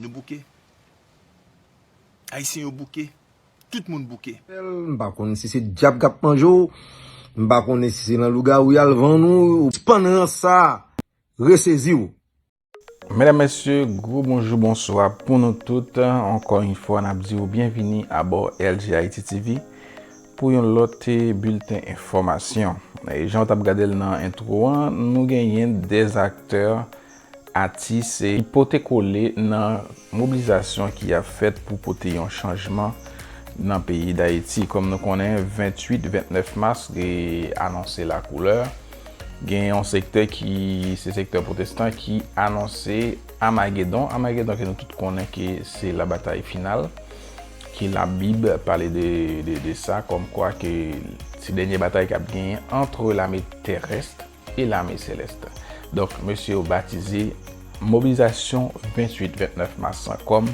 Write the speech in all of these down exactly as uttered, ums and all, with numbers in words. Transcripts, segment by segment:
Nou bouke. Ayisyen yo bouke. Tout moun bouke. M pa konn si se dyab k ap manje w. M pa konnen si se nan lougawou y al vann ou. Spann rans sa a. Resezi w. Medam, mesye, gwo bonjou, bonswa pou nou tout. Ankò yon fwa, n ap di w byenvini abò L G Haiti T V pou yon lòt, eh, bilten enfòmasyon. E jan w t ap gade l nan entwo an, nou genyen de aktè, atis, eh, ki pote kole nan mobilizasyon ki ap fèt pou pote yon chanjman nan peyi Dayiti. Kòm nou konnen, venntuit, vennèf mas, eh, anonse lakoulè. Gen yon sektè ki se sektè pwotestan ki anonse Amagedon. Amagedon ke nou tout konnen ke se la batay final, ke Labib pale de, de, de sa, kòmkwa ke se dènye batay k ap genyen antre lame terès e lame selès. Donk, mesye yo batize mobilizasyon venntuit, vennèf mas kòm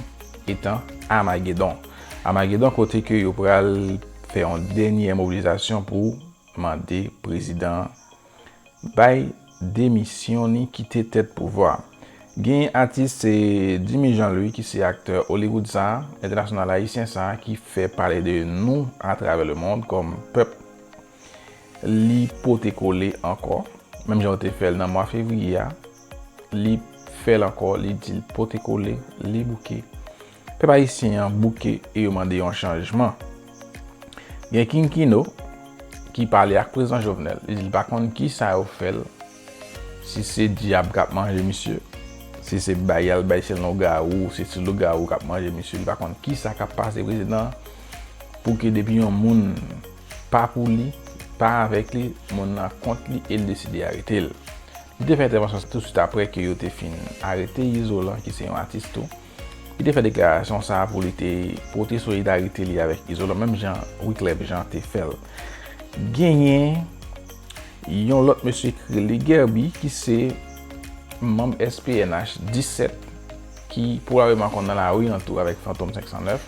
etan Amagedon. Amagedon kote ke yo pral fè yon dènye mobilizasyon pou mande prezidan an bay demisyon ni kite tèt pouvwa. Gen atis, se Jimmy Jean Louis ki se aktè Hollywood sa a, entènasyonal ayisyen sa a, ki fè pale de nou atravè lemonn kòm pèp. Li pote kole ankò, menm jan yo te fè l nan mwa fevriye a, li fè l ankò, li di l pote kole, li bouke. Pèp ayisyen an bouke e yo mande yon chanjman. Gen King Kino ki pale ak prezidan Jovenel. Li di l pa konn kisa yo fè l, si se dyab k ap manje misye, si se bay y al bay se lougawou, si se lougawou k ap manje misye. Li pa konn kisa k ap pase prezidan an pou ke depi yon moun pa pou li, pa avèk li, moun nan kont li e l deside arete l. Li te fè entèvansyon tousuit apre ke yo te fin arete Izolan, ki se yon atis tou. Li te fè deklarasyon sa a pou li te pote solidarite li avèk Izolan, menm jan Wyclef Jean te fè l. Genyen yon lòt mesye ki rele Guerby, ki se manm S P N H disèt, ki pwobableman konn nan lari an tou avèk Fantom senk san nèf.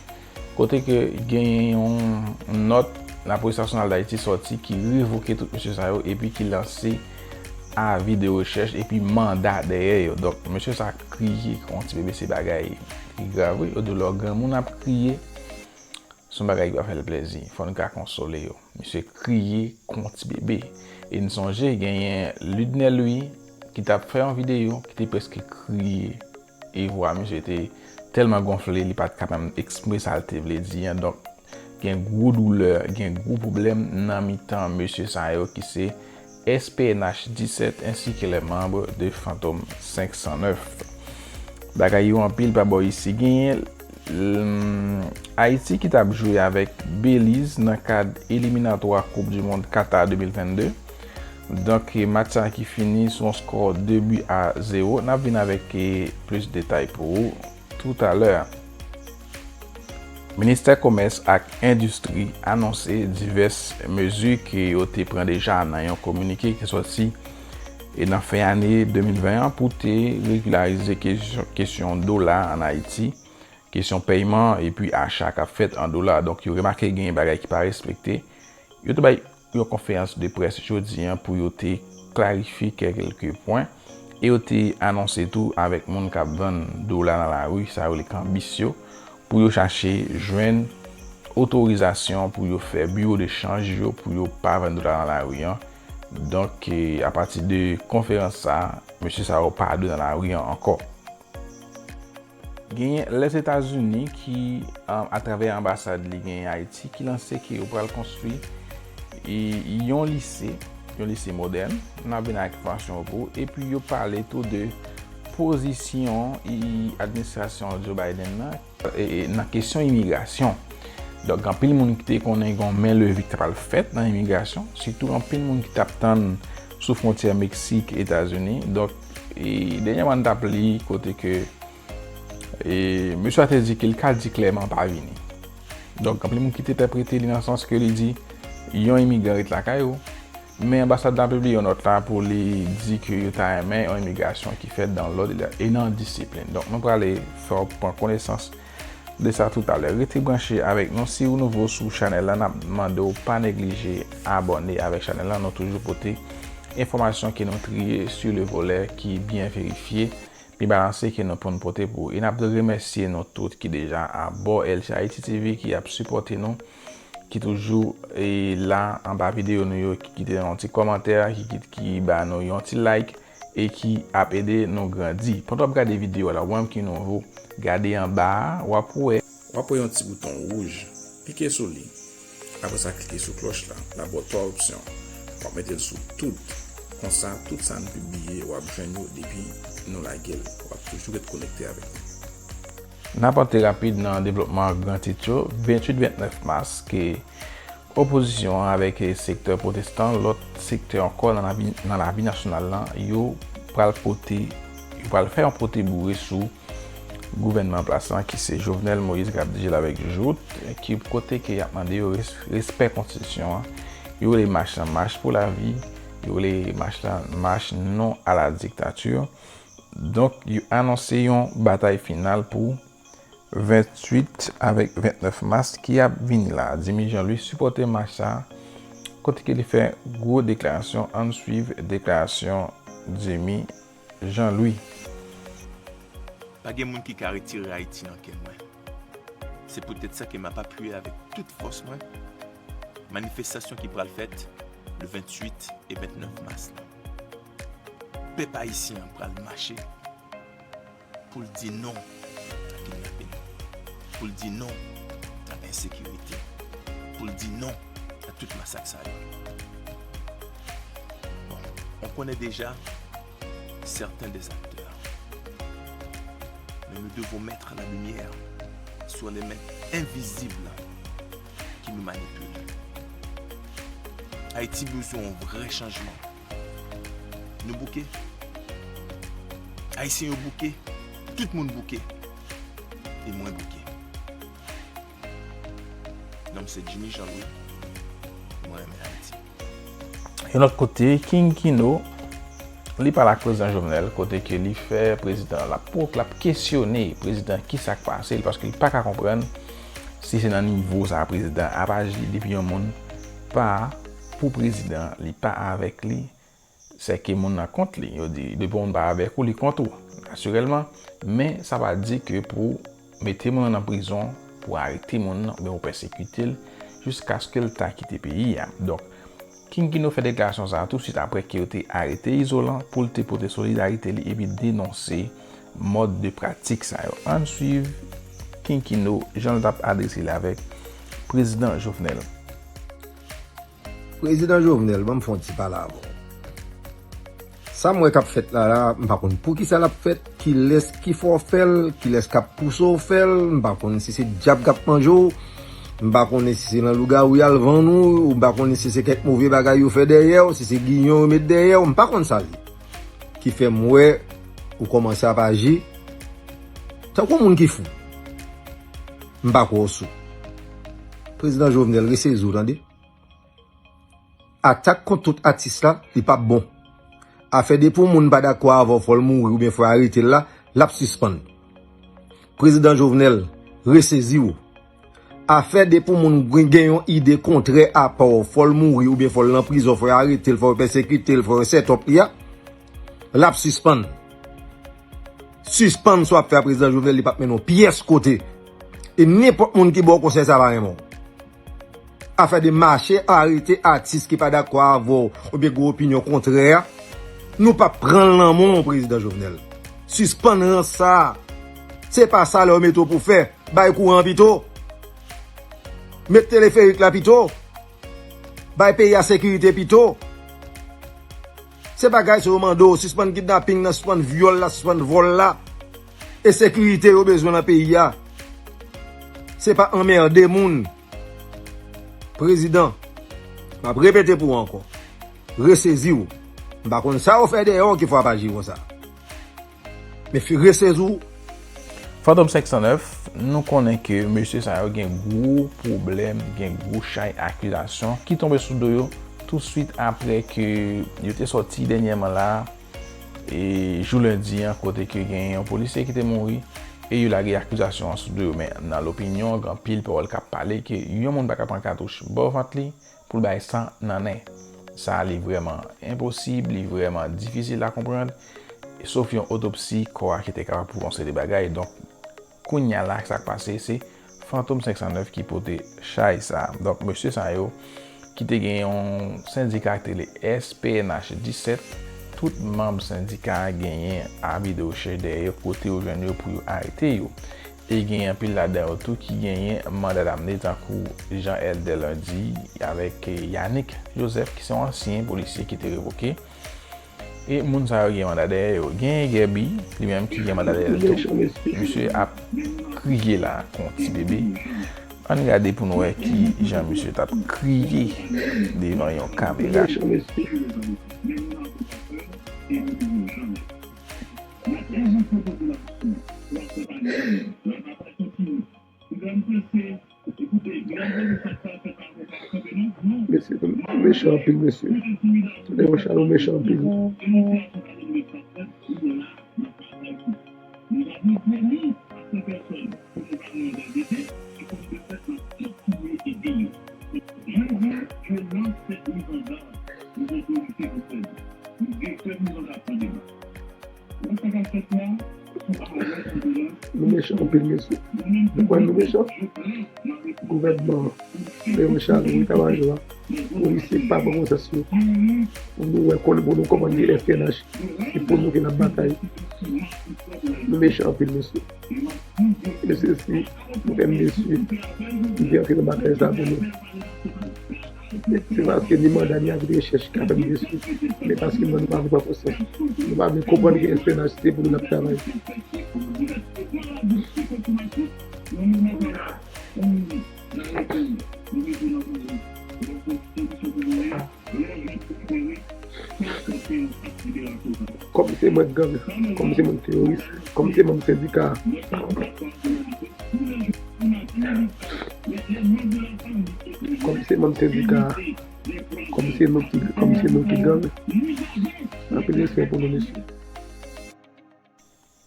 Kote ke genyen yon nòt Lapolis Nasyonal Dayiti sòti ki revoke tout mesye sa yo epi ki lanse avi de rechèch epi manda dèyè yo. Donk, mesye sa kriye kon ti bebe, se bagay ki grav, wi. Odelò, granmoun ap kriye, se yon bagay ki pa fè l plezi. Fò n ka konsole yo. Misye kriye kon ti bebe. E n sonje, genyen Ludnel Louis ki t ap fè yon videyo, ki te prèske kriye. E vwa misye te tèlman gonfle, li pa t ka menm eksprime sa l te vle di an. Donk, gen gwo doulè, gen gwo pwoblèm nan mitan mesye sa yo ki se S P N H disèt ensi ke les membres de Fantom senk san nèf. Bagay yo anpil pa bò isi. Genyen, l, Ayiti ki t ap jwe avèk Beliz nan kad eliminatwa Koup di Mond Qatar de mil vennde. Donk, match sa ki fini sou yon skò de bi a zewo. N ap vin avèk, eh, plis detay pou ou toutalè. Ministè Komès ak Endistri anonse divès mezi ke yo te pran deja nan yon kominike ki sòti, e, nan fen ane de mil ven an pou te regilarize kesyon, kesyon dola ann Ayiti, kesyon pèyman epi acha k ap fèt an dola. Donk, yo remake genyen bagay ki pa respekte. Yo te bay yon konferans de près jodi an pou yo te klarifye kèlke pwen e yo te anonse tou avèk moun k ap vann dola nan lari, sa yo rele kanbis yo, pou yo chache jwenn otorizasyon pou yo fè biwo de chanj yo, pou yo pa vann dola nan lari an. Donk, eh, apati de konferans sa, mesye sa yo pa dwe nan lari an ankò. Genyen Lèzetazini ki, um, atravè anbasad li genyen Ayiti, ki lanse ke yo pral konstwi, e, yon lise, yon lise modèn. N ap vin ak enfòmasyon yo pou ou. Epi yo pale tou de pozisyon, e, administrasyon Joe Biden nan, e, e, nan kesyon imigrasyon. Donk, anpil moun ki te konnen gen yon men leve ki ta pral fèt nan imigrasyon, sitou anpil moun ki t ap tann sou fwontyè Meksik, Etazini. Donk, e, dènyèman, n t ap li kote ke E mesye a te di ke l ka di klèman pa vini. Donk, anpil moun ki te entèprete li nan sans ke li di, yon imigran ret lakay ou. Men anbasad la pibliye yon nòt la pou li di ke yo ta renmen yon imigrasyon ki fèt dans l'ordre et dans la discipline. Donk, nou prale fè w pran konesans de sa toutalè. Rete branche avèk nou. Si ou nouvo sou chanèl la, n ap mande w pa neglije abòne avèk chanèl la. Nou toujou pote enfòmasyon ke nou triye sur le volet ki byen verifye. pi balanse ke nou pou n pote pou ou. E n ap remèsye nou tout ki deja abò L G Haiti T V, ki ap sipòte nou, ki toujou e la anba videyo nou yo, ki kite yon ti kòmantè, ki, ki, ki ba nou yon ti like e ki ap ede nou grandi. Pandan w ap gade videyo a la, ou menm ki nouvo, gade anba a, w ap wè. W ap wè yon ti bouton wouj. Pike sou li. Apre sa, klike sou klòch la. L ap ba w twa opsyon. W ap mete l sou tout. Konsa, tout sa n pibliye, w ap jwenn yo depi nou lage l. W ap toujou ret konekte avèk nou. N ap antre rapid nan devlopman gran tit yo. Venntuit, vennèf mas, ke opozisyon an avèk sektè pwotestan, lòt sektè ankò nan lavi, nan lavi nasyonal lan, yo pral pote, yo pral fè yon pote boure sou gouvènman an plas lan, ki se Jovenel Moïse k ap dirije l avèk jout, ki kote ke y ap mande yo res-, respè konstitisyon an. Yo rele mach lan mach pou lavi, yo rele mach lan mach non à la dictature. Donk, yo anonse yon batay final pou venntuit avèk vennèf mas ki ap vini la. Jimmy Jean Louis sipòte mach sa, kote ke li fè gwo deklarasyon. Ann swiv deklarasyon Jimmy Jean Louis. Pa gen moun ki ka retire Ayiti nan kè mwen. Se poutèt sa ke m ap apiye avèk tout fòs mwen manifestasyon ki pral fèt le venntuit e vennèf mas la. Pèp ayisyen an pral mache pou l di non a kidnapin, pou l di non a ensekirite, pou l di non a tout masak sa yo. Bon, on connaît déjà certains des acteurs. Mais nous devons mettre la lumière sur les mains invisibles qui nous manipulent. Ayiti bezwen yon vrè chanjman. Nou bouke. Ayisyen yo bouke. Tout moun bouke. E mwen bouke. Non m se Jimmy Jean Louis. Mwen renmen Ayiti. Yon lòt kote, King Kino, li pale ak prezidan Jovenel, kote ke li fè prezidan, l ap pwok-, l ap kesyone prezidan kisa k pase l, paske li pa ka konprann si se nan nivo sa prezidan ap aji, depi yon moun pa pou prezidan, li pa avèk li, sèke moun nan kont li. Yo di, depi yon moun pa avèk ou, li kont ou, natirèlman. Men, sa pa di ke pou mete moun nan nan prizon, pou arete moun nan, oubyen pou pèsekite l, jiskaske l ta kite peyi a. Donk, King Kino fè deklarasyon sa a tousuit apre ke yo te arete Izolan pou l te pote solidarite li epi denonse mòd de pratik sa yo. Ann swiv King Kino, jan l t ap adrese li avèk prezidan Jovenel. Prezidan Jovenel, ban m fè yon ti pale avè w. Sa m wè k ap fèt la, la, m pa konn poukisa l ap fèt, kilès ki fè w fè l, kilès k ap pouse w fè l, m pa konn si se dyab k ap manje w, m pa konnen si se nan lougawou y al vann ou, ou m pa konnen si se kèk move bagay yo fè dèyè w, si se giyon yo met dèyè w, m pa konn sa l ye. Ki fè m wè ou kòmanse ap aji tankou moun ki fou. M pa kwè w sou. Prezidan Jovenel, resezi w, tande. Atak kont tout atis la, li p ap bon. Afè depi yon moun pa dakò avè w, fò l mouri oubyen fò yo arete l la, l ap sispann. Prezidan Jovenel, resezi w. Afè depi yon moun gen, gen yon ide kontrè a pa w, fò l mouri oubyen fò l nan prizon, fò yo arete l, fò yo pèsekite l, fò yo sètòp li a, l ap sispann. Sispann sa w ap fè a, prezidan Jovenel, li p ap mennen w pyès kote. E nenpòt moun ki ba w konsèy sa pa renmen w. Afè de mache arete atis ki pa dakò avè w oubyen gen opinyon kontrè a, nou p ap pran l nan men w, prezidan Jovenel. Sispann rans sa a. Se pa sa lè yo mete w pou fè. Bay kouran pito. Met teleferik la pito. Bay peyi a sekirite pito. Se bagay sa yo mande w, sispann kidnaping nan, sispann vyòl la, sispann vòl la. E sekirite yo bezwen nan peyi a. Se pa anmède moun. Prezidan, m ap repete pou ou ankò. Resezi w. M pa konn sa yo fè dèyè w ki fè w ap aji konsa. Men fi resezi w. Fantom senk san nèf, nou konnen ke mesye sa yo gen gwo pwoblèm, gen gwo chay akizasyon ki tonbe sou do yo tousuit apre ke yo te sòti dènyèman la, e jou lendi an, kote ke gen yon polisye ki te mouri, e yo lage akizasyon an sou do yo. Men nan lopinyon, gen anpil pawòl k ap pale ke yon moun pa ka pran katouch bò vant li, pou l bay san nan nen. Sa li vrèman enposib, li vrèman difisil a konprann. sof yon otopsi kò a ki te kapab pwouve yon seri de bagay. Donk, kounye a la, sa k pase, se Fantom senk san nèf ki pote chay sa. Donk, mesye sa yo, ki te gen yon sendika ki te rele S P N H disèt, tout manm sendika a genyen avi de rechèch dèyè yo, kote yo jwenn yo pou yo arete yo. E gen anpil ladan yo tou ki genyen manda damne, tankou Jean Elder Lundi avèk Yannick Joseph, ki se yon ansyen polisye ki te revoke. E moun sa yo gen manda dèyè yo. Gen Guerby, li menm ki gen manda dèyè l tou. Misye ap kriye la, kon ti bebe. Ann gade pou n wè ki jan misye t ap kriye devan yon kamera. Mesye, nou mechan anpil, mesye. Tout nèg yo chal, nou mechan anpil. Nou mechan anpil, mesye. Nou kwè nou mechan. Gouvènman an, Leon Charles, eta majò a, polisye pa pran konsyans yo. Pou nou wè, pou nou konprann ki S P N H, e pou nou ke n ap batay. Nou mechan anpil, mesye. Mesye, si nou fè m desi, m te antre nan batay sa pou nou. Se paske ni manda ni avi de rechèch ki ka fè m desi. Men paske nou pa vle pran konsyans. Nou pa vle konprann ke S P N H se pou nou n ap travay. Kòm se manm gang, kòm se manm teworis, kòm se manm sendika, kòm se manm sendika, kòm se nou ki, kòm se nou ki gang. Anpil respè pou nou, mesye.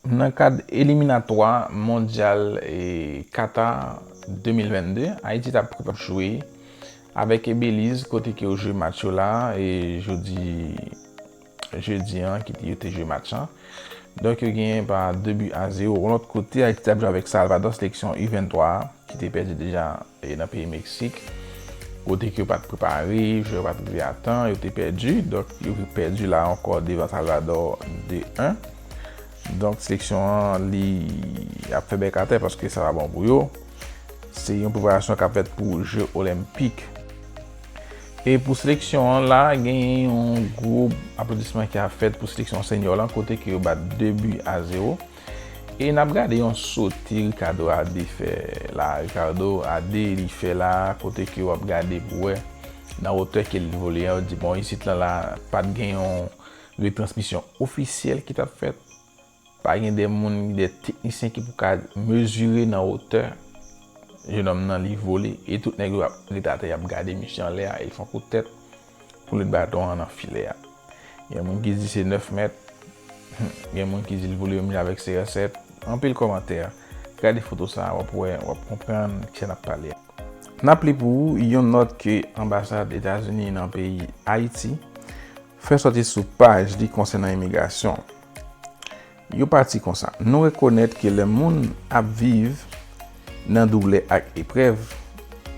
Nan kad eliminatwa mondyal, e, Qatar de mil vennde, Ayiti t ap prepare jwe avèk Beliz, kote ke yo jwe match yo la, e jodi, jedi an, ki yo te jwe match an. Donk, yo genyen pa de bi a zewo. Yon lòt kote, Ayiti t ap jwe avèk Salvador, seleksyon U venntwa a, ki te pèdi deja, e, nan peyi Meksik, kote ke yo pa t prepare, jwè yo pa t rive a tan, yo te pèdi. Donk, yo pèdi la ankò devan Salvador de en. Donk, seleksyon an, li ap fè bèk atè paske sa pa bon pou yo. Se yon preparasyon k ap fèt pou Je Olenpik. E pou seleksyon an la, genyen yon gwo aplodisman ki ap fèt pou seleksyon senyò lan, kote ke yo bat de bi a zewo. E n ap gade yon sote Ricardo Ade fè la. Ricardo Ade, li fè la, kote ke w ap gade pou wè nan wotè ke l vole an, yo di, bon, isit lan la, pa t gen yon retransmisyon ofisyèl ki t ap fèt. Pa gen de moun, de teknisyen ki pou ka mezire nan wotè jenòm nan li vole. E tout nèg yo ap ret atè, y ap gade misye anlè a, e l fè yon kout tèt pou l met baton an nan filè a. Gen moun ki di se nèf mèt, gen moun ki di l vole menm jan avèk C R sèt. Anpil kòmantè. Gade foto sa a, w ap wè, w ap konprann kisa n ap pale a. N ap li pou ou yon nòt ke anbasad Etazini nan peyi Ayiti fè sòti sou paj li konsènan imigrasyon. Yo pati konsa. Nou rekonèt ke lè moun ap viv nan doulè ak eprèv,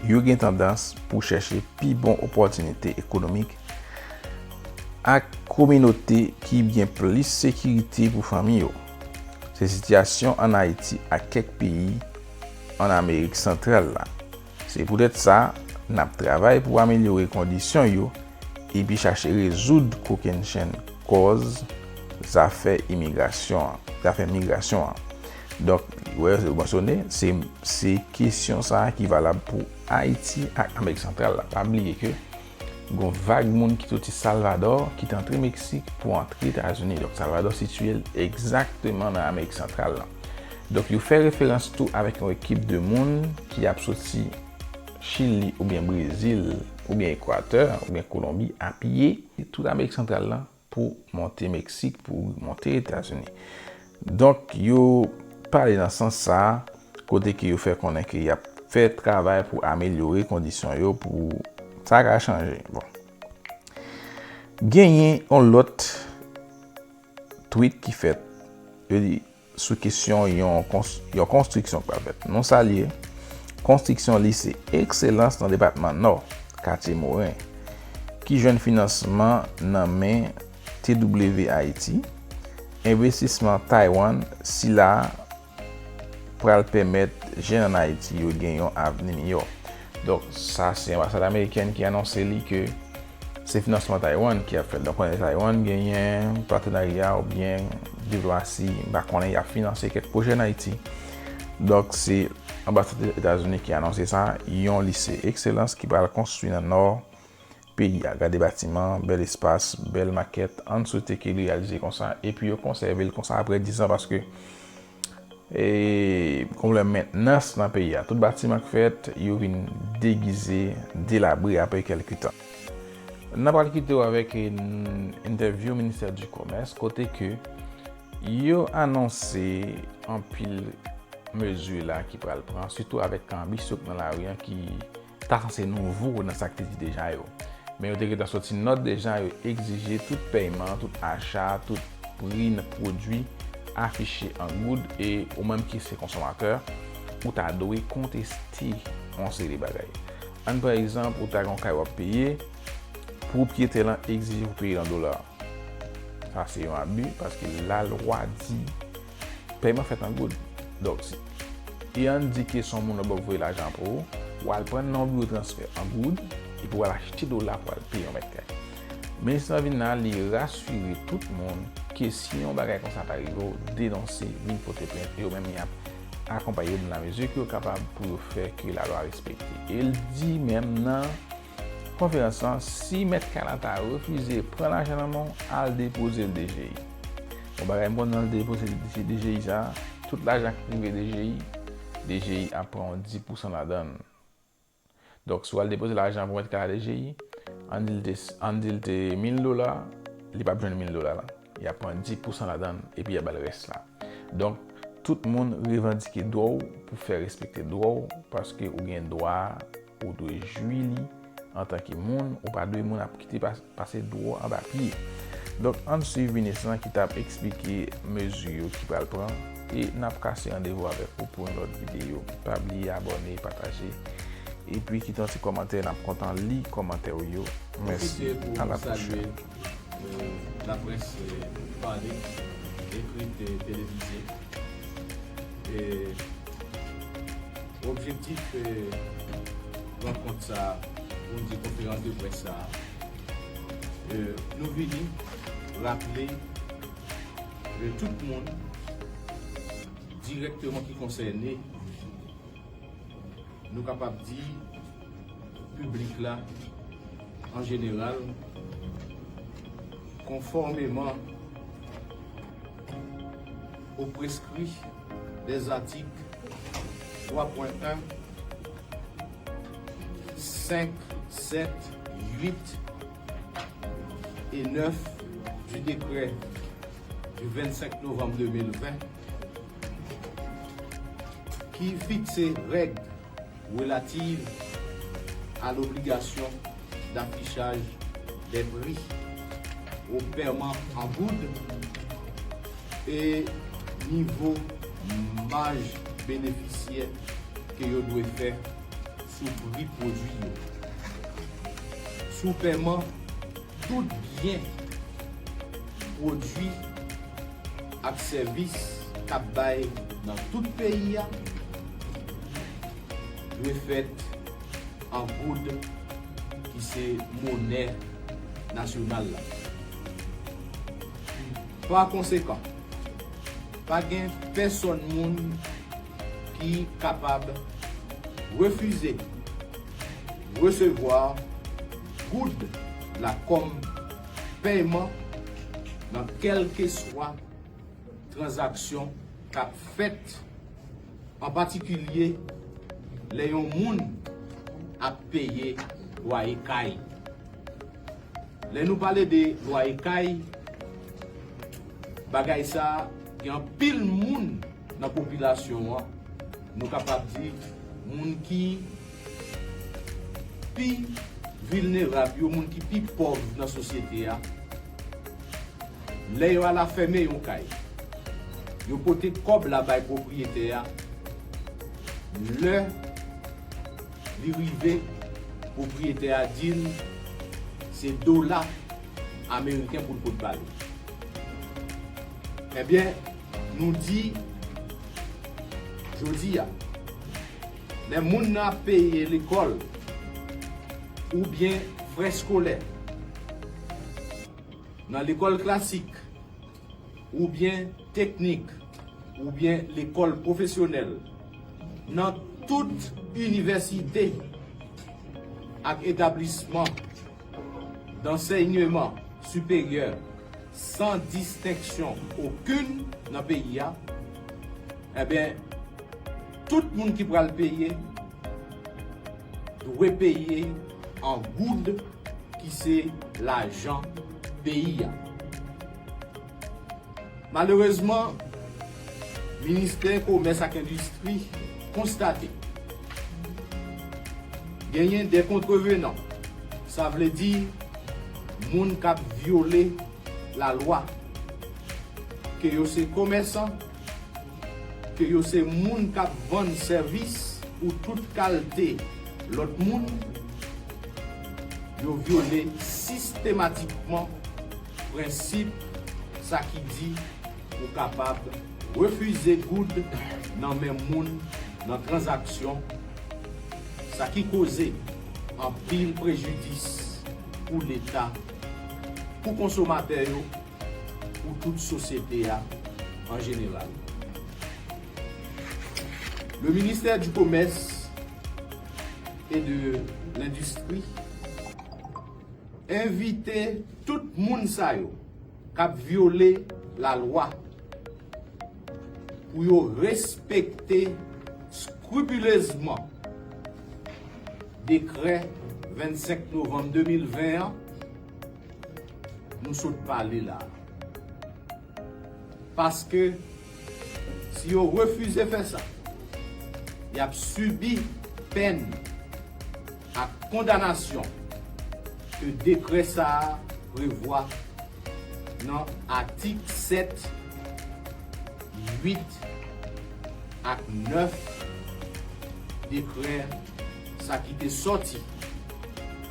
yo gen tandans pou chèche pi bon opòtinite ekonomik ak kominote ki gen plis sekirite pou fanmi yo. Se sitiyasyon ann Ayiti ak kèk peyi ann Amerik Santral la. Se poutèt sa, n ap travay pou amelyore kondisyon yo epi chache rezoud kokennchenn kòz zafè imigrasyon an, zafè migrasyon an. Donk, wè, yo mansyone, se, se kesyon sa a ki valab pou Ayiti ak Amerik Santral la. Pa bliye ke gon vag moun ki soti Salvador ki t antre Meksik pou antre Etazini. Donk, Salvador sitiye l egzakteman nan Amerik Santral la. Donk, yo fè referans tou avèk yon ekip de moun ki ap soti Chili oubyen Brezil oubyen Ekwatè oubyen Kolonbi a pye tout Amerik Santral la pou monte Meksik, pou monte Etazini. Donk, yo pale nan sans sa a, kote ke yo fè konnen ke y ap fè travay pou amelyore kondisyon yo, pou sa ka chanje. Bon. Genyen yon lòt tweet ki fèt, yo di, sou kesyon yon kons-, yon konstriksyon k pral fèt. Nou salye konstriksyon lise Ekselans nan depatman Nò, katye Moren, ki jwenn finansman nan men T W Haiti. Envestisman Taiwan sila pral pèmèt jèn ann Ayiti yo gen yon avni miyò. Donk, sa se anbasad amerikèn ki anonse li ke se finansman Taiwan ki ap fè l. Donk, konnen Taiwan genyen patenarya oubyen diplomasi, m pa konnen, y ap finanse kèk pwojè ann Ayiti. Donk, se anbasad Etazini ki anonse sa, yon lise Ekselans ki pral konstwi nan Nò peyi a. Gade batiman, bèl espas, bèl makèt, ann swete ke li reyalize konsa, epi yo konsève l konsa apre diz an, paske e, kòm lè mentnans nan peyi a. Tout batiman k fèt, yo vin degize, delabre apre kèlke tan. N ap pral kite w avèk, e, entèvyou Ministè di Kòmès, kote ke yo anonse anpil mezi la ki pral pran, sitou avèk kanbis yo k nan lari an ki ta sanse nouvo nan sa k te di deja yo. Men yo te gentan soti nòt deja, yo egzije tout pèyman, tout acha, tout pri nan pwodui afiche an goud e ou menm ki se konsomatè, ou ta dwe konteste yon seri de bagay. Ann pran egzanp, ou ta gen yon kay w ap peye, pwopyetè lan egzije pou peye l an dola. Sa se yon abi, paske lalwa di pèyman fèt an goud. Donk, si, e ann di ke se yon moun w ap voye lajan pou ou, w al pran nan yon biwo transfè an goud, epi w al achte dola pou al peye yon mèt kay. Minis lan vin la, li rasire tout moun ke si yon bagay konsa ta rive w, denonse, vin pote plent, yo menm y ap akonpaye w nan lamezi ke yo kapab pou yo fè ke lalwa respekte. E l di menm nan konferans lan, si mèt kay la ta refize pran lajan nan men w, al depoze l D G I. Yon bagay m konn nan depoze D G I sa, tout lajan ki rive D G I, D G I ap pran yon dis pousan ladan l. Donk, si w al depoze lajan pou mèt kay la D G I, ann di l te, ann di l te mil dola, li p ap jwenn mil dola la. Y ap pran dis pousan ladan l, epi y ap ba l rès la. Donk, tout moun revandike dwa w pou fè respekte dwa w, paske ou gen dwa a, ou dwe jwi li antanke moun, ou pa dwe moun ap kite pa-, pase dwa w anba pye. Donk, ann swiv minis lan ki t ap eksplike mezi yo ki pral pran, e n ap kase randevou avèk ou pou yon lòt videyo. Pa bliye abòne, pataje, epi kite yon ti kòmantè, n ap kontan li kòmantè w yo. Mèsi, a la pwochèn. Pwofite pou m salye, e, laprès, e, pale, ekri, e, televize. E, objektif, e, rankont sa a, pou m di konferans de près sa a, e, nou vini raple, e, tout moun dirèkteman ki konsène, nou kapab di piblik la an jeneral, konfòmeman o preskri dè zatik twa pwen en, senk, sèt, uit e nèf du décret du vingt-cinq novembre deux mille vingt, ki fikse règ relative à l'obligation d'affichage des prix au paiement en goud e nivo maj benefisyè ke yo dwe fè sou pri pwodui yo. Sou pèman tout byen, pwodui ak sèvis k ap bay nan tout peyi a dwe fèt an goud ki se monè nasyonal la. Pa konsekan, pa gen pèsonn moun ki kapab refize resevwa goud la kòm pèyman nan kèlkeswa tranzaksyon k ap fèt, an patikilye lè yon moun ap peye lwaye kay. Lè nou pale de lwaye kay, bagay sa a, gen anpil moun nan popilasyon an, nou kapab di moun ki pi vilnerab yo, moun ki pi pòv nan sosyete a, Lè yo al afèmen yon kay, yo pote kòb la bay pwopriyetè a. Lè li rive, pwopriyetè a di l se dola ameriken pou l pot ba li. Ebyen, nou di, jodi a, lè moun nan ap peye lekòl oubyen frè eskolè nan lekòl klasik, oubyen teknik, oubyen lekòl pwofesyonèl, nan tout inivèsite ak etablisman dansèyman siperyè san distenksyon okenn nan peyi a, ebyen, tout moun ki pral peye dwe peye an goud ki se lajan peyi a. Malerezman, Ministè Komès ak Endistri konstate genyen de kontrevenan, sa vle di moun k ap vyole lalwa, ke yo se komèsan, ke yo se moun k ap vann sèvis ou tout kalte lòt moun, yo vyole sistematikman prensip sa ki di ou kapab refize goud nan men moun nan tranzaksyon, sa ki koze anpil prejidis pou Leta, pou konsomatè yo, pou tout sosyete a an jeneral. Le ministère du Commerce et de l'Industrie envite tout moun sa yo k ap vyole lalwa pou yo respekte skripilezman dekrè vennsenk novanm de mil ven an nou sot pale la a. Paske si yo refize fè sa, y ap sibi pèn ak kondanasyon ke dekrè sa a prevwa nan atik sèt, uit ak nèf dekrè sa ki te sòti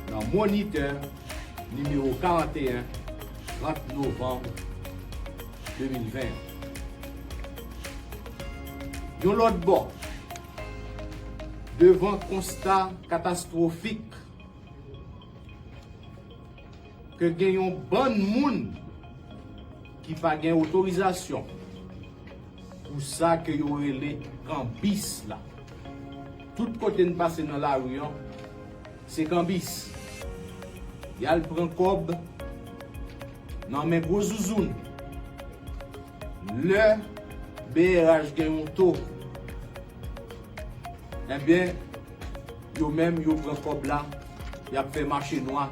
nan Monitè nimewo karanteyen, trant novanm de mil ven an. Yon lòt bò, devan konsta katastwofik ke gen yon bann moun ki pa gen otorizasyon pou sa ke yo rele kanbis la. Tout kote n pase nan lari an, se kanbis. Y al pran kòb nan men gwo zouzoun. Lè B R H gen yon to, ebyen, yo menm, yo pran kòb la, y ap fè mache nwa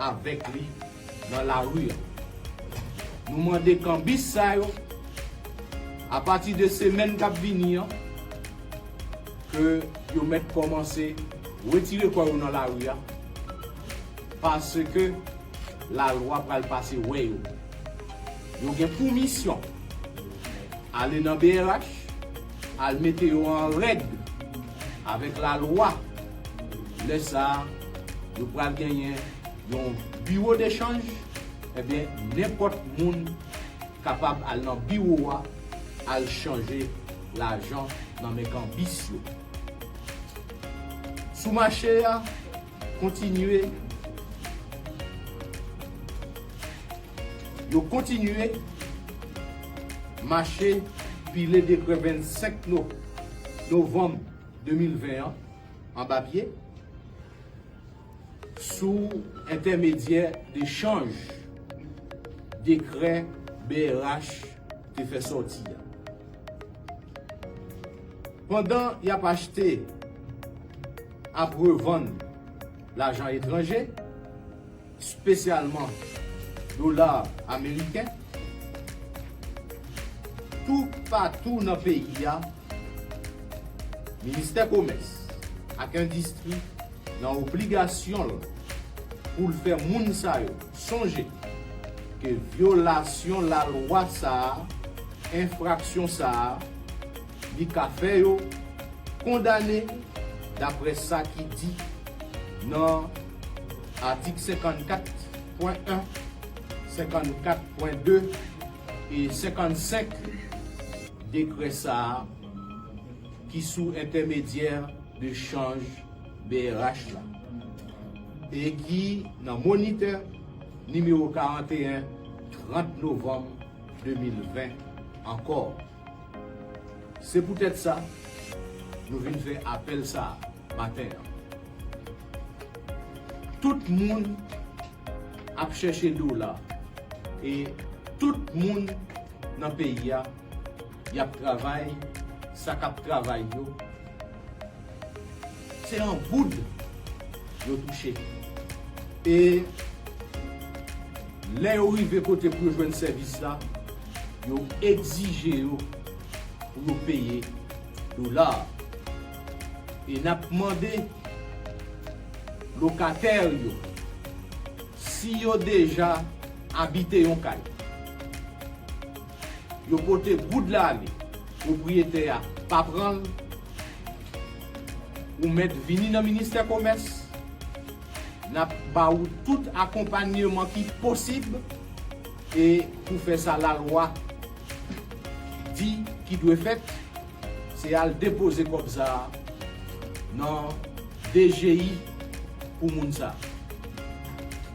avèk li nan lari an. Nou mande kanbis sa yo, apati de semèn k ap vini an, ke yo mèt kòmanse retire kò yo nan lari a, paske lalwa pral pase wè yo. Yo gen pou misyon ale nan B R H, al mete yo an règ avèk lalwa. Lè sa a, yo pral genyen yon biwo dechanj, ebyen, nenpòt moun kapab al nan biwo a, al chanje lajan nan men kanbis yo. Sou mache a, kontinye, yo kontinye mache pile dekrè vennsenk no-, novanm de mil ven an anba pye sou entèmedyè dechanj dekrè B R H te fè sòti a. Pandan y ap achte, ap revann lajan etranje, espesyalman dola ameriken, toupatou nan peyi a, Ministè Komès ak Endistri nan obligasyon l pou l fè moun sa yo sonje ke vyolasyon lalwa sa a, enfraksyon sa a, li ka fè yo kondane, daprè sa ki di nan atik senkannkat pwen en, senkannkat pwen de e senkannsenk dekrè sa a ki sou entèmedyè de chanj B R H la e ki nan Monitè nimewo karanteyen, trant novanm de mil ven ankò. Se poutèt sa, nou vin fè apèl sa a maten an. Tout moun ap chèche dola e tout moun nan peyi a, y ap travay, sa k ap travay yo, se an goud yo touche. E lè yo rive kote pou yo jwenn sèvis la, yo egzije yo pou yo peye dola. E n ap mande lokatè yo, si yo deja abite yon kay, yo pote goud la ale, pwopriyetè a pa pran l, ou mèt vini nan ministè komès, n ap ba ou tout akonpanyeman ki posib e pou fè sa lalwa di ki dwe fèt, se al depoze kòb sa a nan D G I pou moun sa a.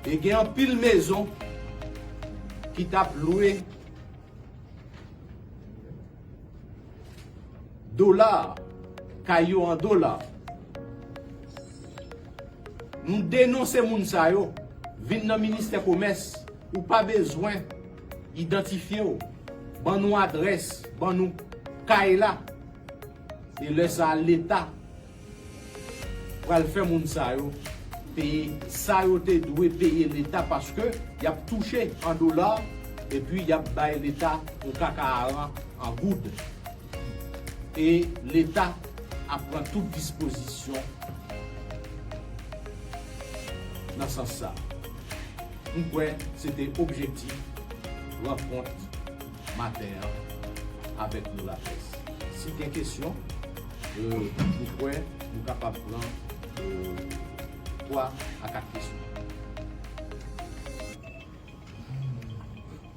E gen anpil mezon ki t ap lwe dola, kay yo an dola. Nou denonse moun sa yo, vin nan ministè komès, ou pa bezwen idantifye w, ban nou adrès, ban nou kay la. E lè sa a, Leta pral fè moun sa yo peye sa yo te dwe peye Leta, paske y ap touche an dola epi y ap bay Leta yon kaka aran an goud. E Leta ap pran tout dispozisyon nan sans sa. M kwè se te objektif rankont maten an avèk nou laprès. Si gen kesyon, euh, m kwè nou kapab pran, euh, twa a kat kesyon.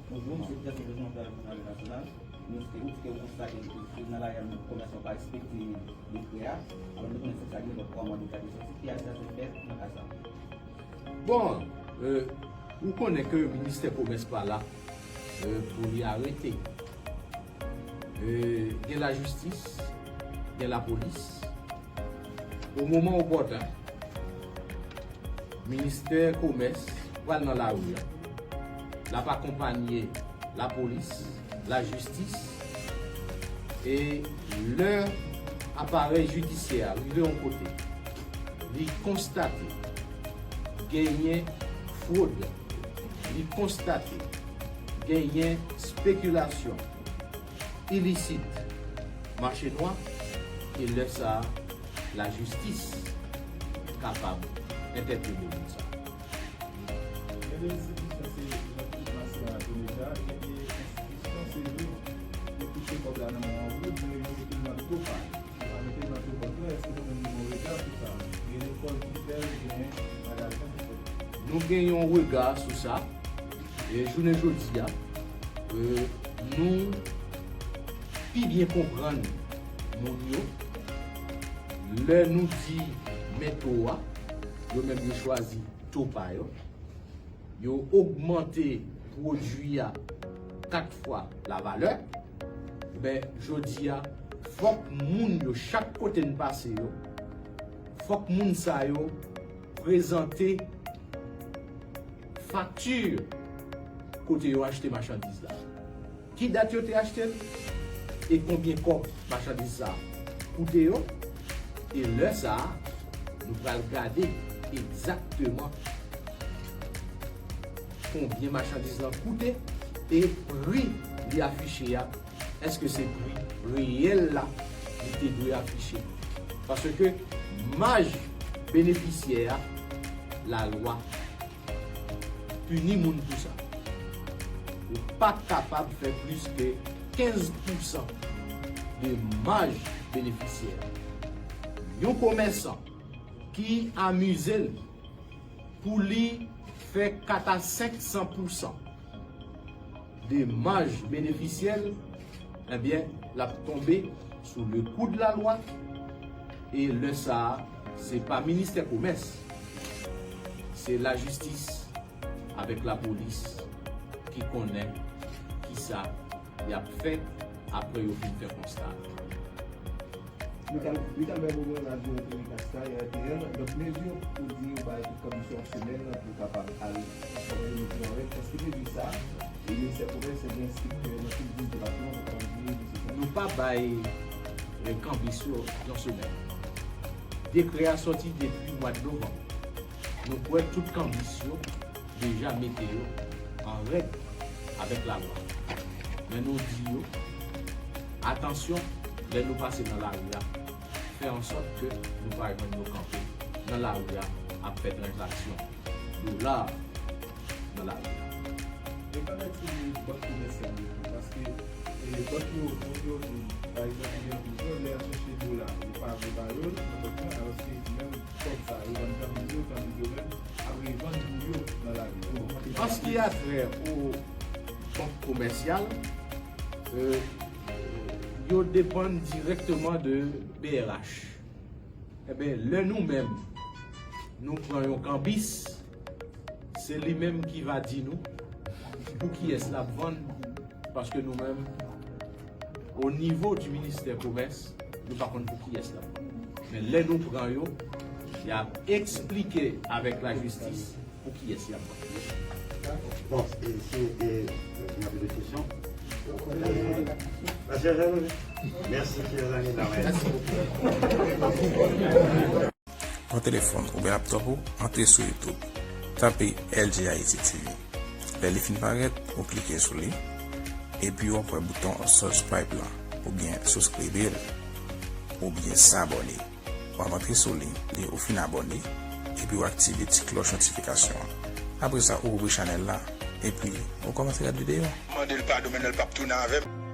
Bonjou, m se Pierre Sylvestre, mwen travay nan Jounal Nasyonal. Nou te, ou te konstate tribinal la yè, komès pa respekte dekrè a. Alò, nou konnen se sa ki gen lòt twa mwa dekrè ki sòti. Ki arestasyon fèt nan ka sa? Bon, euh, ou konnen ke ministè komès pa la, euh, pou li arete. Euh, gen lajistis, gen lapolis. O moman opòten, ministè komès pral nan lari a. L ap akonpanye lapolis, lajistis, e lè aparèy jidisyè a rive yon kote, li konstate genyen fwod, li konstate genyen spekilasyon ilisit, mache nwa, e lè sa a, lajistis kapab entèpele moun sa a. Gen de enstitisyon se jan Maseran te deja, gen de enstitisyon se vre yo touche kòb la nan men an goud, men yo mete l nan to pa yo. Yo pa mete l nan to kòb la, èske nou menm nou gen yon rega sou sa? Gen lekòl ki fè l, gen magazen ki fè l. Nou gen yon rega sou sa. E jounen jodi a, e, nou pi byen konprann moun yo. Lè nou di men to a, yo menm yo chwazi to pa yo. Yo ogmante pwodui a kat fwa lavalè. Ben, jodi a, fòk moun yo, chak kote n pase yo, fòk moun sa yo prezante fakti kote yo achte machandiz la. Ki dat yo te achte l? E konbyen kòb machandiz sa a koute yo? E lè sa a, nou pral gade egzakteman konbyen machandiz lan koute e pri li afiche a, èske se pri reyèl la li te dwe afiche? Paske maj benefisyè a, lalwa pini moun pou sa. Yo pa kapab fè plis ke kenz pousan de maj benefisyè. Yon komèsan ki amize l pou li fè kat a senk san pousan de maj benefisyè l, ebyen, l ap tonbe sou le kou de la lwa, e lè sa a, se pa ministè komès, se lajistis avèk lapolis ki konnen kisa y ap fè apre yo fin fè konsta a. Li t al, li t al bay pwogram radyo Tele Kastay, R T L. Donk, mezi pou di yo bay tout kanbis yo yon semèn pou kapab al travay yo mete an règ. Èske mezi sa, e ministè komès, ebyen, enspektè nan tout dis depatman pou kapab veye mezi sa? Nou pa bay, e, kanbis yo yon semèn. Dekrè a sòti depi mwa de novanm. Nou kwè tout kanbis yo deja mete yo an règ avèk lalwa. Men nou di yo, atansyon, lè nou pase nan lari a, fè ansòt ke nou pa jwenn yo kanpe nan lari a ap fè tranzaksyon dola nan lari a. E pa mèt sou bank komèsyal yo tou, paske, e, bank yo, moun yo, pa egzanp, gen plizyè, lè y ap chèche dola, yo pa vle ba yo l nan bank lan, alòske menm kòb sa yo vann kanbiz yo, kanbiz yo menm ap revann pou yo nan lari a. An ce qui a trait au bank komèsyal, euh, yo depann dirèkteman de B R H. Enben, lè nou menm, nou pran yon kanbis, se li menm ki va di nou pou kiyès l ap vann, paske nou menm, o nivo di ministè komès, nou pa konn pou kiyès l ap vann. Men lè nou pran yo, y ap eksplike avèk lajistis pou kiyès y ap vann. Bon, e si, e, y a de kesyon? Mèsi, chers amis, la main. Pran telefòn oubyen laptòp ou, antre sou YouTube. Tape L G Haiti T V. Lè li fin parèt, ou klike sou li, epi w ap wè bouton subscribe lan, oubyen souskribir, oubyen s'abonner. W ap antre sou li, lè ou fin abòne, epi w aktive ti klòch notifikasyon an. Apre sa, ou ouvri chanèl la, epi ou kòmanse gad videyo. Mande l padon, men l p ap tounen avè m.